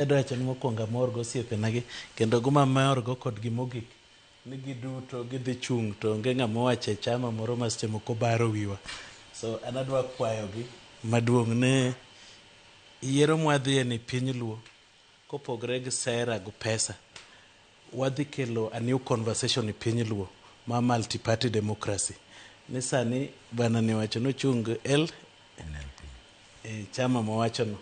Adwa wacho ni mokwongo amor gi osiepenagi kendo gima amorgo kodgi mogik ni giduto gidhi chung' to onge ng'ama owacho e chama moro ma seche moko baro wiwa. So an adwa kwayogi maduong' ni yiero mwadhiye ni piny luo kopogre gi sera gi pesa wadhi kelo a new conversation e piny luo ma multi party democracy ni sani bwana ni owacho ni ochung' gi L e chama mowachono.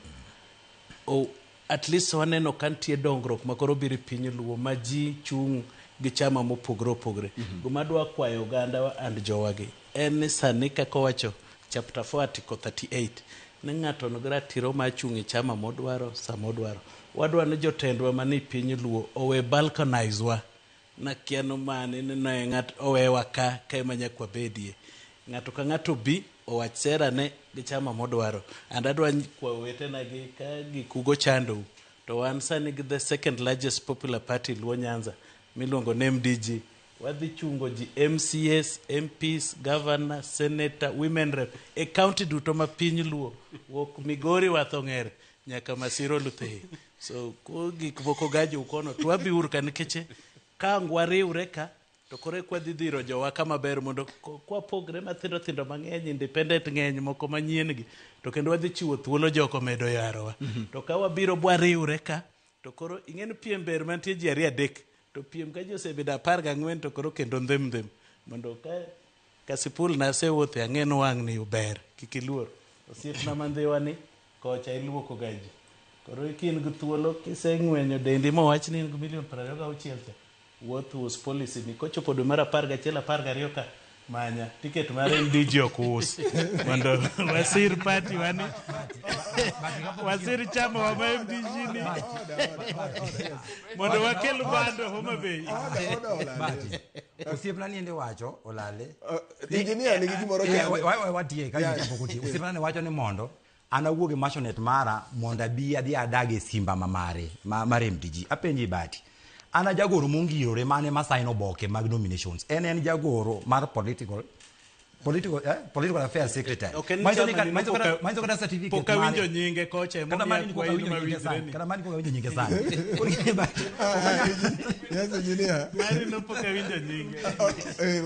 Oh, at least waneno ka nitie dongruok ma koro biro e piny luo ma ji chung' gi chama mopogore opogore. Gima adwa kwayo oganda and jowagi en ni sani kaka owacho chapter 4 article 38 ni ng'ato nigi ratiro mar chung' e chama modwaro sama odwaro. Wadwa ni jotendwa manie piny luo owe balkanize wa nakia no mane ni ne ng'at owewa ka ka ema nyaka wabedie. Ng'ato ka ng'ato obi owach sera ne gi chama modwaro. And adwa kwayo owetena gi ka gikugo chandou to wan sani gi the second largest popular party Luo Nyanza miluongo ni MDG. Wadhi chungo ji MCAs, MPs, governor, senator, women rep e county duto ma piny Luo wuok Migori Wath Ong'er nyaka Masiro Luthei. So ko gik moko gajou kono to wabiuru ka nikech ka ang' wariwre ka to koro eka wadhi dhiro jowa kama ber mondo kwapogre mathindo thindo mang'eny independent ng'eny moko manyien gi to kendo wadhi chiwo thuolo joko medo yarowa. To ka wabiro bwariwre ka to koro ing'e ni piem ber mantie ji ariyo adek to piem ka ji osebedo 14 to koro kendo ndhim ndhim mondo ka Kasipul nasewuothe ang'e ni wang' ni ber kik iluor osiepna ma Ndhiwa ni kocha iluoko ga ji koro ka in gi thuolo kiseng'wenyo dendi mowach ni in gi milion 26 cha wuoth us policy ni kochopo dwe mar 11 12 ka manya tiket mar MDG ok us mondo wasir party wani wasir chama wa ma MDG ni mondo wakel bando Homa Bay. Bahati. Osiepna ni ende wacho olale. Engineer nigi gimoro Eh, kende. Watie ka Yeah. pok otieko. Osiepna ne wacho ni mondo an awuog e maisonette mara mondo abi adhi adag e simba ma mare mar MDG. Apenji Bahati. An a jagoro mongirore mane ma sign oboke mag nominations. En jagoro mar political affairs secretary. Ok en Manyiso ni chama ni manyiso kata certificate pok awinjo mare. nyinge kocha Kata mani emomiyo pok akwayi ni awinjo nyinge sani. mawinjre ni Kata mani pok awinjo nyinge sani. Koro Yes, engineer. mari no pok awinjo nyinge. Eh,